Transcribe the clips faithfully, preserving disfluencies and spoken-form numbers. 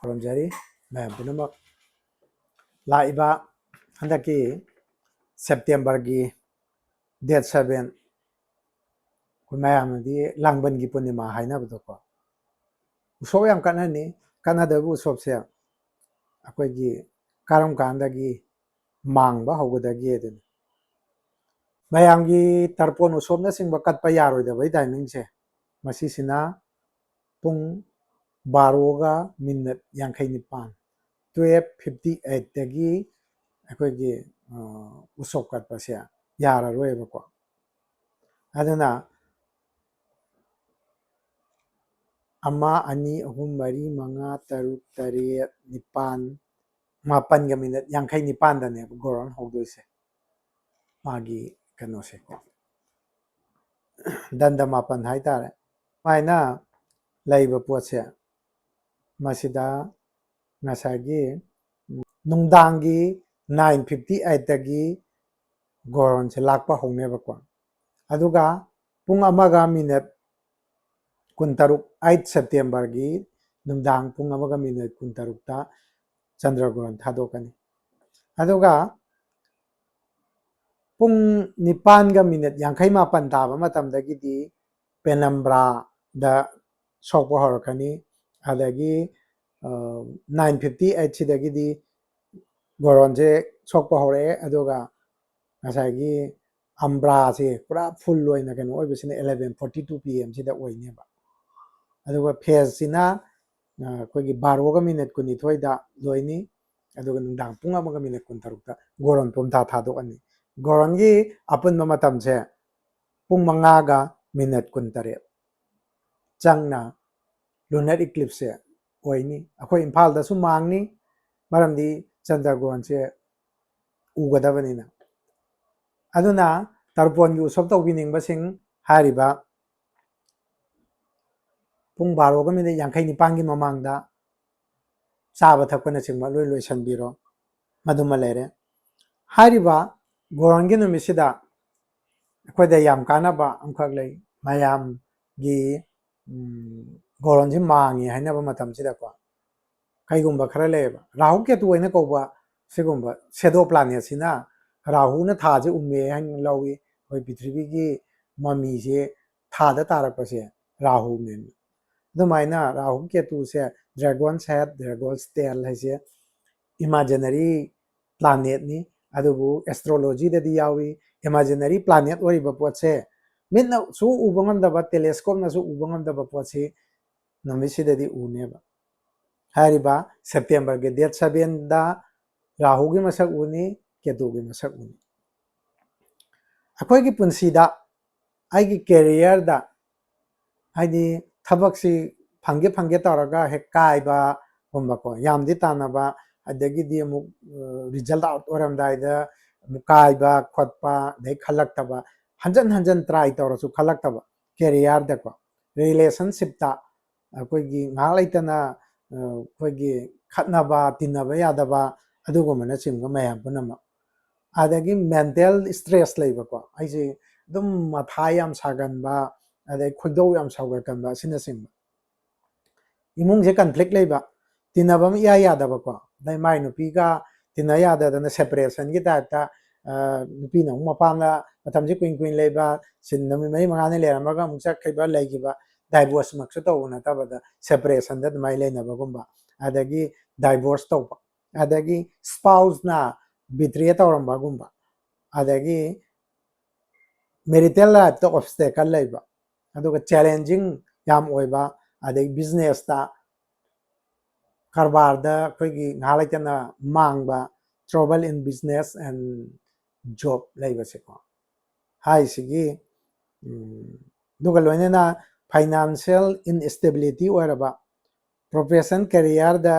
ꯈꯨꯔꯨꯝꯖꯔꯤ ꯃꯌꯥꯝ ꯄꯨꯝꯅꯃꯛ꯫ ꯂꯥꯛꯏꯕ ꯍꯟꯗꯛꯀꯤ ꯁꯦꯞꯇꯦꯝꯕꯔꯒꯤ date seven, ꯑꯩꯈꯣꯏ ꯃꯌꯥꯝꯅꯗꯤ ꯂꯥꯡꯕꯟꯒꯤ ꯄꯨꯔꯅꯤꯃꯥ ꯍꯥꯏꯅꯕꯗꯣꯀꯣ, ꯎꯁꯣꯞ ꯌꯥꯝ ꯀꯠꯅꯅꯤ꯫ ꯀꯠꯅꯗꯕ ꯎꯁꯣꯞꯁꯦ ꯑꯩꯈꯣꯏꯒꯤ ꯀꯔꯝ ꯀꯥꯟꯗꯒꯤ ꯃꯥꯡꯕ ꯍꯧꯒꯗꯒꯦ ꯑꯗꯨꯅꯤ꯫ ꯃꯌꯥꯝꯒꯤ ꯇꯔꯄꯣꯟ ꯎꯁꯣꯞꯅꯆꯤꯡꯕ ꯀꯠꯄ ꯌꯥꯔꯣꯏꯗꯕꯩ timingꯁꯦ, ꯃꯁꯤꯁꯤꯅ ꯄꯨꯡ ꯕꯥꯔꯣꯒ ꯃꯤꯅꯠ ꯌꯥꯡꯈꯩ ꯅꯤꯄꯥꯟ, twelve fifty eightꯇꯒꯤ ꯑꯩꯈꯣꯏꯒꯤ, ꯑ, ꯎꯁꯣꯞ ꯀꯠꯄꯁꯦ ꯌꯥꯔꯔꯣꯏꯕꯀꯣ꯫ ꯑꯗꯨꯅ ꯑꯃ, ꯑꯅꯤ, ꯑꯍꯨꯝ, ꯃꯔꯤ, ꯃꯉꯥ, ꯇꯔꯨꯛ, ꯇꯔꯦꯠ, ꯅꯤꯄꯥꯟ, ꯃꯥꯄꯟꯒ ꯃꯤꯅꯠ ꯌꯥꯡꯈꯩ ꯅꯤꯄꯥꯟꯗꯅꯦꯕ ꯒꯣꯔꯣꯟ ꯍꯧꯗꯣꯏꯁꯦ꯫ ꯃꯥꯒꯤ ꯀꯩꯅꯣꯁꯦꯀꯣ, ꯗꯟꯗ ꯃꯥꯄꯟ ꯍꯥꯏꯇꯥꯔꯦ꯫ ꯁꯨꯃꯥꯏꯅ ꯂꯩꯕ ꯄꯣꯠꯁꯦ, ꯃꯁꯤꯗ ꯉꯁꯥꯏꯒꯤ ꯅꯨꯡꯗꯥꯡꯒꯤ nine fifty eightꯇꯒꯤ ꯒꯣꯔꯣꯟꯁꯦ ꯂꯥꯛꯄ ꯍꯧꯅꯦꯕꯀꯣ꯫ ꯑꯗꯨꯒ ꯄꯨꯡ ꯑꯃꯒ ꯃꯤꯅꯠ ꯀꯨꯟꯇꯔꯨꯛ, eight Septemberꯒꯤ ꯅꯨꯡꯗꯥꯡ ꯄꯨꯡ ꯑꯃꯒ ꯃꯤꯅꯠ ꯀꯨꯟꯇꯔꯨꯛꯇ ꯆꯟꯗ꯭ꯔ ꯒ꯭ꯔꯍꯟ ꯊꯥꯗꯣꯛꯀꯅꯤ꯫ ꯑꯗꯨꯒ ꯄꯨꯡ ꯅꯤꯄꯥꯟꯒ ꯃꯤꯅꯠ ꯌꯥꯡꯈꯩ ꯃꯥꯄꯟ ꯇꯥꯕ ꯃꯇꯝꯗꯒꯤꯗꯤ ꯄꯦꯅꯝꯕ꯭ꯔꯥꯗ ꯁꯣꯛꯄ ꯍꯧꯔꯛꯀꯅꯤ꯫ ꯑꯗꯒꯤ, ꯑ, nine fifty eightꯁꯤꯗꯒꯤꯗꯤ ꯒꯣꯔꯣꯟꯁꯦ ꯁꯣꯛꯄ ꯍꯧꯔꯛꯑꯦ꯫ ꯑꯗꯨꯒ ꯉꯁꯥꯏꯒꯤ ꯑꯝꯕ꯭ꯔꯥꯁꯦ ꯄꯨꯔꯥ full ꯑꯣꯏꯅ ꯀꯩꯅꯣ ꯑꯣꯏꯕꯁꯤꯅ eleven forty two P Mꯁꯤꯗ ꯑꯣꯏꯅꯦꯕ꯫ ꯑꯗꯨꯒ phaseꯁꯤꯅ, ꯑ, ꯑꯩꯈꯣꯏꯒꯤ ꯕꯥꯔꯣꯒ ꯃꯤꯅꯠ ꯀꯨꯟꯅꯤꯊꯣꯏꯗ ꯂꯣꯏꯅꯤ꯫ ꯑꯗꯨꯒ ꯅꯨꯡꯗꯥꯡ ꯄꯨꯡ ꯑꯃꯒ ꯃꯤꯅꯠ ꯀꯨꯟꯇꯔꯨꯛꯇ ꯒꯣꯔꯣꯟ ꯄꯨꯝꯊꯥ ꯊꯥꯗꯣꯛꯑꯅꯤ꯫ ꯒꯣꯔꯣꯟꯒꯤ ꯑꯄꯨꯟꯕ ꯃꯇꯝꯁꯦ ꯄꯨꯡ ꯃꯉꯥꯒ ꯃꯤꯅꯠ ꯀꯨꯟꯇꯔꯦꯠ ꯆꯪꯅ lunar eclipseꯁꯦ ꯑꯣꯏꯅꯤ꯫ ꯑꯩꯈꯣꯏ ꯏꯝꯐꯥꯜꯗꯁꯨ ꯃꯥꯡꯅꯤ, ꯃꯔꯝꯗꯤ ꯆꯟꯗ꯭ꯔ ꯒ꯭ꯔꯍꯟꯁꯦ ꯎꯒꯗꯕꯅꯤꯅ꯫ ꯑꯗꯨꯅ ꯇꯔꯄꯣꯟꯒꯤ ꯎꯁꯣꯞ ꯇꯧꯕꯤꯅꯤꯡꯕꯁꯤꯡ ꯍꯥꯏꯔꯤꯕ ꯄꯨꯡ ꯕꯥꯔꯣꯒ ꯃꯤꯅꯤꯠ ꯌꯥꯡꯈꯩ ꯅꯤꯄꯥꯟꯒꯤ ꯃꯃꯥꯡꯗ ꯆꯥꯕ ꯊꯛꯄꯅꯆꯤꯡꯕ ꯂꯣꯏ ꯂꯣꯏꯁꯤꯟꯕꯤꯔꯣ꯫ ꯃꯗꯨꯃ ꯂꯩꯔꯦ꯫ ꯍꯥꯏꯔꯤꯕ ꯒꯣꯔꯣꯟꯒꯤ ꯅꯨꯃꯤꯠꯁꯤꯗ ꯑꯩꯈꯣꯏꯗ ꯌꯥꯝ ꯀꯥꯟꯅꯕ ꯑꯃꯈꯛ ꯂꯩ꯫ ꯃꯌꯥꯝꯒꯤ, ꯎꯝ, ꯒꯣꯔꯣꯟꯁꯤ ꯃꯥꯡꯉꯤ ꯍꯥꯏꯅꯕ ꯃꯇꯝꯁꯤꯗꯀꯣ, ꯀꯩꯒꯨꯝꯕ ꯈꯔ ꯂꯩꯌꯦꯕ꯫ ꯔꯥꯍꯨ ꯀꯦꯇꯨ ꯍꯥꯏꯅ ꯀꯧꯕ ꯁꯤꯒꯨꯝꯕ shadow planetꯁꯤꯅ ꯔꯥꯍꯨꯅ ꯊꯥꯁꯦ ꯎꯝꯃꯦ ꯍꯥꯏꯅ ꯂꯧꯏ꯫ ꯑꯩꯈꯣꯏ ꯄ꯭ꯔꯤꯊꯤꯕꯤꯒꯤ ꯃꯃꯤꯁꯦ ꯊꯥꯗ ꯇꯥꯔꯛꯄꯁꯦ ꯔꯥꯍꯨꯅꯦꯅ꯫ ꯑꯗꯨꯃꯥꯏꯅ Rahu ꯀꯦꯇꯨꯁꯦ dragon's head, dragon's tail ꯍꯥꯏꯁꯦ imaginary planetꯅꯤ꯫ ꯑꯗꯨꯕꯨ astrologyꯗꯗꯤ ꯌꯥꯎꯏ꯫ Imaginary planet ꯑꯣꯏꯔꯤꯕ ꯄꯣꯠꯁꯦ ꯃꯤꯠꯅꯁꯨ ꯎꯕ ꯉꯝꯗꯕ, telescopeꯅꯁꯨ ꯎꯕ ꯉꯝꯗꯕ ꯄꯣꯠꯁꯤ ꯅꯨꯃꯤꯠꯁꯤꯗꯗꯤ ꯎꯅꯦꯕ꯫ ꯍꯥꯏꯔꯤꯕ Septemberꯒꯤ date sevenꯗ ꯔꯥꯍꯨꯒꯤ ꯃꯁꯛ ꯎꯅꯤ, ꯀꯦꯇꯨꯒꯤ ꯃꯁꯛ ꯎꯅꯤ꯫ ꯑꯩꯈꯣꯏꯒꯤ ꯄꯨꯟꯁꯤꯗ, ꯑꯩꯒꯤ careerꯗ, ꯍꯥꯏꯗꯤ ꯊꯕꯛꯁꯤ ꯐꯪꯒꯦ ꯐꯪꯒꯦ ꯇꯧꯔꯒ ꯍꯦꯛ ꯀꯥꯏꯕꯒꯨꯝꯕꯀꯣ, ꯌꯥꯝꯗꯤ ꯇꯥꯟꯅꯕ, ꯑꯗꯒꯤꯗꯤ ꯑꯃꯨꯛ result out ꯑꯣꯏꯔꯝꯗꯥꯏꯗ ꯑꯃꯨꯛ ꯀꯥꯏꯕ ꯈꯣꯠꯄ, ꯑꯗꯩ ꯈꯜꯂꯛꯇꯕ, ꯍꯟꯖꯟ ꯍꯟꯖꯟ try ꯇꯧꯔꯁꯨ ꯈꯜꯂꯛꯇꯕ꯫ Careerꯗꯀꯣ, relationshipꯇ ꯑꯩꯈꯣꯏꯒꯤ ꯉꯥꯏꯍꯥꯛ ꯂꯩꯇꯅ ꯑꯩꯈꯣꯏꯒꯤ ꯈꯠꯅꯕ ꯇꯤꯟꯅꯕ ꯌꯥꯗꯕ, ꯑꯗꯨꯒꯨꯝꯕꯅꯆꯤꯡꯕ ꯃꯌꯥꯝ ꯄꯨꯝꯅꯃꯛ꯫ ꯑꯗꯒꯤ mental stress ꯂꯩꯕꯀꯣ, ꯑꯩꯁꯦ ꯑꯗꯨꯝ ꯃꯊꯥ ꯌꯥꯝ ꯁꯥꯒꯟꯕ, ꯑꯗꯩ ꯈꯣꯏꯗꯧ ꯌꯥꯝ ꯁꯥꯎꯒꯠꯀꯟꯕ ꯑꯁꯤꯅꯆꯤꯡꯕ꯫ ꯏꯃꯨꯡꯁꯦ conflict ꯂꯩꯕ, ꯇꯤꯟꯅꯕ ꯑꯃ ꯏꯌꯥ ꯌꯥꯗꯕꯀꯣ, ꯑꯗꯩ ꯃꯥꯏ ꯅꯨꯄꯤꯒ ꯇꯤꯟꯅ ꯌꯥꯗꯗꯅ separationꯒꯤ typeꯇ, ꯅꯨꯄꯤꯅ ꯑꯃꯨꯛ ꯃꯄꯥꯝꯗ ꯃꯇꯝꯁꯦ ꯀꯨꯏꯅ ꯀꯨꯏꯅ ꯂꯩꯕ, ꯁꯤꯟ ꯅꯨꯃꯤꯠ ꯃꯔꯤ ꯃꯉꯥꯅꯤ ꯂꯩꯔꯝꯃꯒ ꯑꯃꯨꯛ ꯆꯠꯈꯤꯕ, ꯂꯩꯈꯤꯕ, divorceꯃꯛꯁꯨ ꯇꯧꯕ ꯅꯠꯇꯕꯗ separationꯗ ꯑꯗꯨꯃꯥꯏꯅ ꯂꯩꯅꯕꯒꯨꯝꯕ, ꯑꯗꯒꯤ divorce ꯇꯧꯕ, ꯑꯗꯒꯤ spouseꯅ betray ꯇꯧꯔꯝꯕꯒꯨꯝꯕ, ꯑꯗꯒꯤ marital lifeꯇ obstacle ꯂꯩꯕ, ꯑꯗꯨꯒ challenging ꯌꯥꯝ ꯑꯣꯏꯕ, ꯑꯗꯒꯤ businessꯇ, ꯀꯔꯕꯥꯔꯗ ꯑꯩꯈꯣꯏꯒꯤ ꯉꯥꯏꯍꯥꯛ ꯂꯩꯇꯅ ꯃꯥꯡꯕ, trouble in business and job ꯂꯩꯕꯁꯦꯀꯣ, ꯍꯥꯏꯁꯤꯒꯤ, ꯑꯗꯨꯒ ꯂꯣꯏꯅꯅ financial instability ꯑꯣꯏꯔꯕ, profession careerꯗ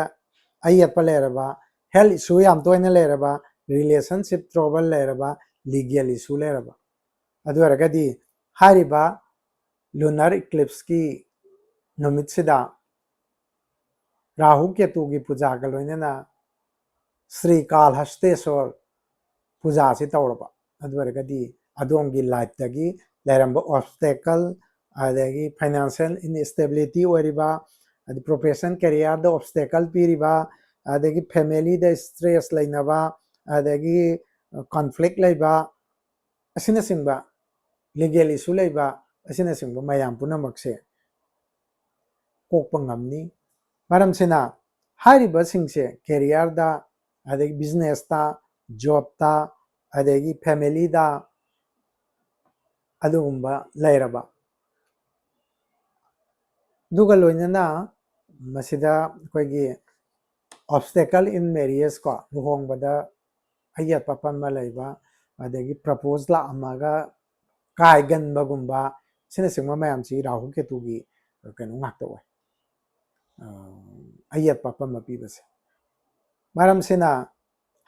ꯑꯌꯦꯠꯄ ꯂꯩꯔꯕ, health issue ꯌꯥꯝ ꯇꯣꯏꯅ ꯂꯩꯔꯕ, relationship trouble ꯂꯩꯔꯕ, legal issue ꯂꯩꯔꯕ, ꯑꯗꯨ ꯑꯣꯏꯔꯒꯗꯤ ꯍꯥꯏꯔꯤꯕ lunar eclipseꯀꯤ ꯅꯨꯃꯤꯠꯁꯤꯗ ꯔꯥꯍꯨ ꯀꯦꯇꯨꯒꯤ ꯄꯨꯖꯥꯒ ꯂꯣꯏꯅꯅ ꯁ꯭ꯔꯤ ꯀꯥꯜꯍꯁꯇꯦꯁꯣꯔ ꯄꯨꯖꯥꯁꯤ ꯇꯧꯔꯕ, ꯑꯗꯨ ꯑꯣꯏꯔꯒꯗꯤ ꯑꯗꯣꯝꯒꯤ lifeꯇꯒꯤ ꯂꯩꯔꯝꯕ obstacle, ꯑꯗꯒꯤ financial instability ꯑꯣꯏꯔꯤꯕ, ꯑꯗꯩ profession careerꯗ obstacle ꯄꯤꯔꯤꯕ, ꯑꯗꯒꯤ familyꯗ stress ꯂꯩꯅꯕ, ꯑꯗꯒꯤ conflict ꯂꯩꯕ, ꯑꯁꯤꯅꯆꯤꯡꯕ legal issue ꯂꯩꯕ ꯑꯁꯤꯅꯆꯤꯡꯕ ꯃꯌꯥꯝ ꯄꯨꯝꯅꯃꯛꯁꯦ ꯀꯣꯛꯄ ꯉꯝꯅꯤ꯫ ꯃꯔꯝꯁꯤꯅ ꯍꯥꯏꯔꯤꯕꯁꯤꯡꯁꯦ careerꯗ, ꯑꯗꯒꯤ businessꯇ, jobꯇ, ꯑꯗꯒꯤ familyꯗ ꯑꯗꯨꯒꯨꯝꯕ ꯂꯩꯔꯕ, ꯑꯗꯨꯒ ꯂꯣꯏꯅꯅ ꯃꯁꯤꯗ ꯑꯩꯈꯣꯏꯒꯤ obstacle in marriage ꯀꯣ, ꯂꯨꯍꯣꯡꯕꯗ ꯑꯌꯦꯠꯄ ꯑꯄꯟꯕ ꯂꯩꯕ, ꯑꯗꯒꯤ propose ꯂꯥꯛꯑꯝꯃꯒ ꯀꯥꯏꯒꯟꯕꯒꯨꯝꯕ, ꯑꯁꯤꯅꯆꯤꯡꯕ ꯃꯌꯥꯝꯁꯤ ꯔꯥꯍꯨ ꯀꯦꯇꯨꯒꯤ ꯀꯩꯅꯣ ꯉꯥꯛꯇ ꯑꯣꯏ, ꯑ, ꯑꯌꯦꯠꯄ ꯑꯄꯟꯕ ꯄꯤꯕꯁꯦ꯫ ꯃꯔꯝꯁꯤꯅ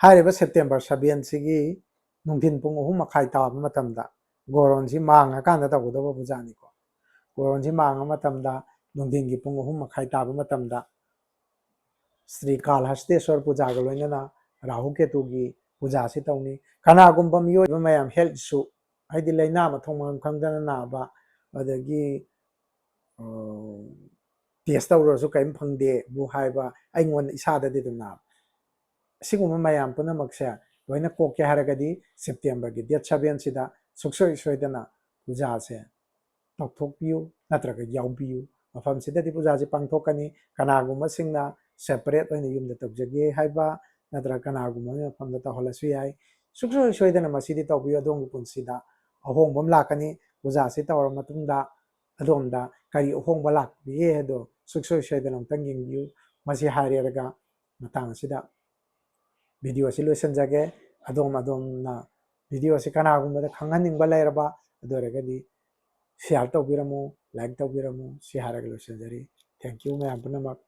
ꯍꯥꯏꯔꯤꯕ September sevenꯁꯤꯒꯤ ꯅꯨꯡꯊꯤꯟ ꯄꯨꯡ ꯑꯍꯨꯝ ꯃꯈꯥꯏ ꯇꯥꯕ ꯃꯇꯝꯗ ꯒꯣꯔꯣꯟꯁꯤ ꯃꯥꯡꯉꯀꯥꯟꯗ ꯇꯧꯒꯗꯕ ꯄꯨꯖꯥꯅꯤꯀꯣ꯫ ꯒꯣꯔꯣꯟꯁꯤ ꯃꯥꯡꯉ ꯃꯇꯝꯗ ꯅꯨꯡꯊꯤꯟꯒꯤ ꯄꯨꯡ ꯑꯍꯨꯝ ꯃꯈꯥꯏ ꯇꯥꯕ ꯃꯇꯝꯗ ꯁ꯭ꯔꯤ ꯀꯥꯜꯍꯁꯇꯦꯁ꯭ꯋꯔ ꯄꯨꯖꯥꯒ ꯂꯣꯏꯅꯅ ꯔꯥꯍꯨ ꯀꯦꯇꯨꯒꯤ ꯄꯨꯖꯥꯁꯤ ꯇꯧꯅꯤ꯫ ꯀꯅꯥꯒꯨꯝꯕ ꯃꯤꯑꯣꯏꯕ ꯃꯌꯥꯝ health issue, ꯍꯥꯏꯗꯤ ꯂꯥꯏꯅꯥ ꯃꯊꯣꯡ ꯃꯔꯝ ꯈꯪꯗꯅ ꯅꯥꯕ, ꯑꯗꯒꯤ, ꯑ, test ꯇꯧꯔꯁꯨ ꯀꯔꯤꯝ ꯐꯪꯗꯦꯕꯨ ꯍꯥꯏꯕ, ꯑꯩꯉꯣꯟꯗ ꯏꯁꯥꯗꯗꯤ ꯑꯗꯨꯝ ꯅꯥꯕ, ꯑꯁꯤꯒꯨꯝꯕ ꯃꯌꯥꯝ ꯄꯨꯝꯅꯃꯛꯁꯦ ꯂꯣꯏꯅ ꯀꯣꯛꯀꯦ ꯍꯥꯏꯔꯒꯗꯤ Septemberꯒꯤ date sevenꯁꯤꯗ ꯁꯨꯡꯁꯣꯏ ꯁꯣꯏꯗꯅ ꯄꯨꯖꯥꯁꯦ ꯇꯧꯊꯣꯛꯄꯤꯌꯨ ꯅꯠꯇ꯭ꯔꯒ ꯌꯥꯎꯕꯤꯌꯨ꯫ ꯃꯐꯝꯁꯤꯗꯗꯤ ꯄꯨꯖꯥꯁꯤ ꯄꯥꯡꯊꯣꯛꯀꯅꯤ꯫ ꯀꯅꯥꯒꯨꯝꯕꯁꯤꯡꯅ separate ꯑꯣꯏꯅ ꯌꯨꯝꯗ ꯇꯧꯖꯒꯦ ꯍꯥꯏꯕ ꯅꯠꯇ꯭ꯔꯒ ꯀꯅꯥꯒꯨꯝꯕ ꯑꯃꯒꯤ ꯃꯐꯝꯗ ꯇꯧꯍꯜꯂꯁꯨ ꯌꯥꯏ꯫ ꯁꯨꯡꯁꯣꯏ ꯁꯣꯏꯗꯅ ꯃꯁꯤꯗꯤ ꯇꯧꯕꯤꯌꯨ꯫ ꯑꯗꯣꯝꯒꯤ ꯄꯨꯟꯁꯤꯗ ꯑꯍꯣꯡꯕ ꯑꯃ ꯂꯥꯛꯀꯅꯤ꯫ ꯄꯨꯖꯥꯁꯤ ꯇꯧꯔꯕ ꯃꯇꯨꯡꯗ ꯑꯗꯣꯝꯗ ꯀꯔꯤ ꯑꯍꯣꯡꯕ ꯂꯥꯛꯄꯤꯒꯦ ꯍꯥꯏꯗꯣ ꯁꯨꯡꯁꯣꯏ ꯁꯣꯏꯗꯅ ꯑꯃꯨꯛꯇꯪ ꯌꯦꯡꯕꯤꯌꯨ꯫ ꯃꯁꯤ ꯍꯥꯏꯔꯦꯔꯒ ꯃꯇꯥꯡ ꯑꯁꯤꯗ video ꯑꯁꯤ ꯂꯣꯏꯁꯤꯟꯖꯒꯦ꯫ ꯑꯗꯣꯝ ꯑꯗꯣꯝꯅ video ꯑꯁꯤ ꯀꯅꯥꯒꯨꯝꯕꯗ ꯈꯪꯍꯟꯅꯤꯡꯕ ꯂꯩꯔꯕ ꯑꯗꯨ ꯑꯣꯏꯔꯒꯗꯤ share ꯇꯧꯕꯤꯔꯝꯃꯨ, like ꯇꯧꯕꯤꯔꯝꯃꯨ꯫ ꯁꯤ ꯍꯥꯏꯔꯒ ꯂꯣꯏꯁꯤꯟꯖꯔꯤ꯫ Thank you ꯃꯌꯥꯝ ꯄꯨꯝꯅꯃꯛ꯫